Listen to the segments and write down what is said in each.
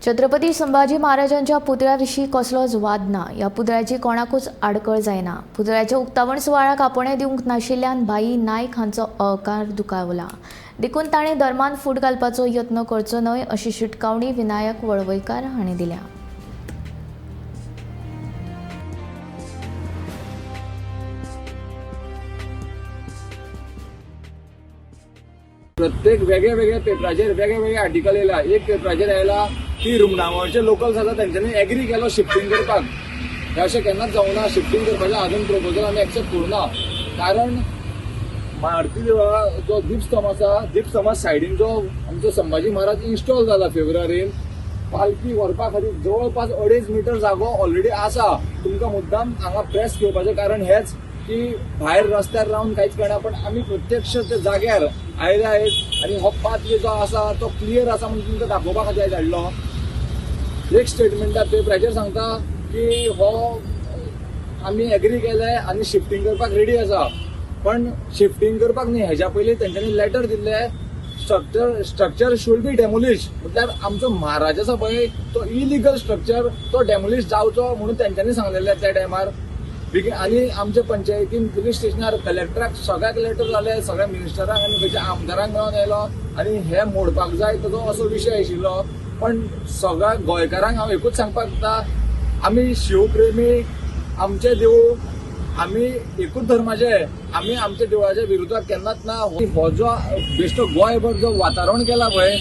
छत्रपती संभाजी महाराजांच्या पुतळ्याविशीं कसलोच वाद ना. ह्या पुतळ्याची कोणाकूच आडखळ जायना. पुतळ्याच्या उक्तावण सुवाळ्याक आपोवणें दिवंक नाशिल्ल्यान भाई नायक हांचो अहंकार दुखावला. देखून ताणें धर्मान फूट घालपाचो यत्न करचो न्हय अशी शिटकावणी विनायक वळवयकार हांणी दिल्या. प्रत्येक वेगळ्या वेगळ्या पेपराचेर वेगळे वेगळे आर्टिकल येयला. एक पेपराचेर आयला की रुमडावळचे लोकल्स आसा तेंच्यांनी एग्री केलो शिफ्टींग करपाक. हें अशें केन्नाच जावना. शिफ्टींग करपाचें आजून प्रपोजल आमी एक्सेप्ट करूं ना, कारण मारुती देवळा जो दीपस्तंभ आसा, दीपस्तंभा सायडीन जो आमचो संभाजी महाराज इन्स्टॉल जाला फेब्रुवारीन, पालखी व्हरपा खातीर जवळपास 2.5 मिटर जागो ऑलरेडी आसा. तुमकां मुद्दाम हांगा प्रेस घेवपाचें कारण हेंच की भायर रस्त्यार रावन कांयच कळना, पण आमी प्रत्यक्ष त्या जाग्यार आयले आयज आनी हो पाथवे जो आसा तो क्लियर आसा म्हणून तुमकां दाखोवपा खातीर आयज हाडलो. एक स्टेटमेंटार पेपराचेर सांगता की हो आमी एग्री केले आनी शिफ्टींग करपाक रेडी आसा, पण शिफ्टींग करपाक न्ही, हेज्या पयलीं तेंच्यांनी लेटर दिल्लें, स्ट्रक्चर should be demolish. म्हटल्यार आमचो महाराज आसा पळय तो इलिगल स्ट्रक्चर तो डेमोलिश जावचो म्हणून तेंच्यांनी सांगलेलें त्या टायमार. आनी आमच्या पंचायतीन, पुलीस स्टेशनार, कलेक्टराक सगळ्याक लेटर जाले, सगळ्या मिनिस्टरांक आनी खंयच्या आमदारांक मेळोन आयलो आनी हे मोडपाक जाय ताजो असो विशय आशिल्लो. पण सगळ्या गोंयकारांक हांव एकूच सांगपाक जाता, आमी शिवप्रेमी, आमचे देवूळ, आमी एकूच धर्माचे, आमी आमच्या देवळाच्या विरोधात केन्नाच ना. हो जो बेश्टो गोंयभर जो वातावरण केला पळय,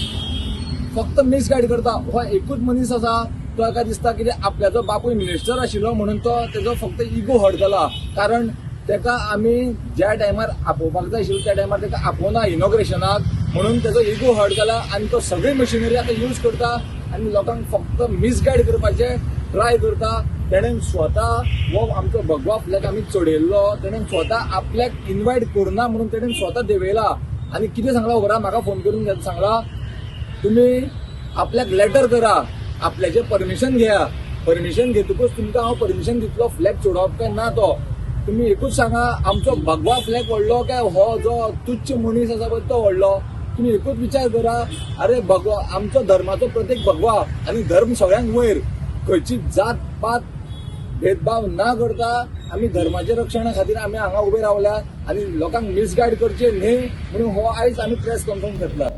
फक्त मिसगायड करता. हो एकूच मनीस आसा, तो एका दिसता कितें आपल्याचो बापूय मिनिस्टर आशिल्लो म्हणून तो तेजो फक्त इगो हर्ट जाला, कारण तेका आमी ज्या टायमार आपोवपाक जाय आशिल्लो त्या टायमार तेका आपोवना इनॉग्रेशनाक, म्हणून तेजो इगो हर्ट जाला आनी तो सगळी मशिनरी आतां यूज करता आनी लोकांक फक्त मिसगायड करपाचें ट्राय करता. तेणेन स्वता हो आमचो भगवा फ्लॅग आमी चडयल्लो, तेणेन स्वता आपल्याक इनवायट करुना म्हणून तेणेन स्वता देंवयला. आनी कितें सांगला खबर आहा, म्हाका फोन करून सांगला, तुमी आपल्याक लेटर करा, आपल्याचें परमिशन घेया, परमिशन घेतकूच तुमकां हांव परमिशन दितलो फ्लॅग चडोवप काय ना तो. तुमी एकूच सांगा, आमचो भगवा फ्लॅग व्हडलो काय हो जो तुच्छ मनीस आसा पळय तो व्हडलो? तुमी एकूच विचार करा. अरे भगवा आमचो धर्माचो प्रतीक भगवा आनी धर्म सगळ्यांक वयर. खंयची जात पात भेदभाव ना करता आमी धर्माच्या रक्षणा खातीर आमी हांगा उबे रावल्या आनी लोकांक मिसगायड करचे न्ही म्हणून हो आयज आमी प्रेस कॉन्फरन्स घेतला.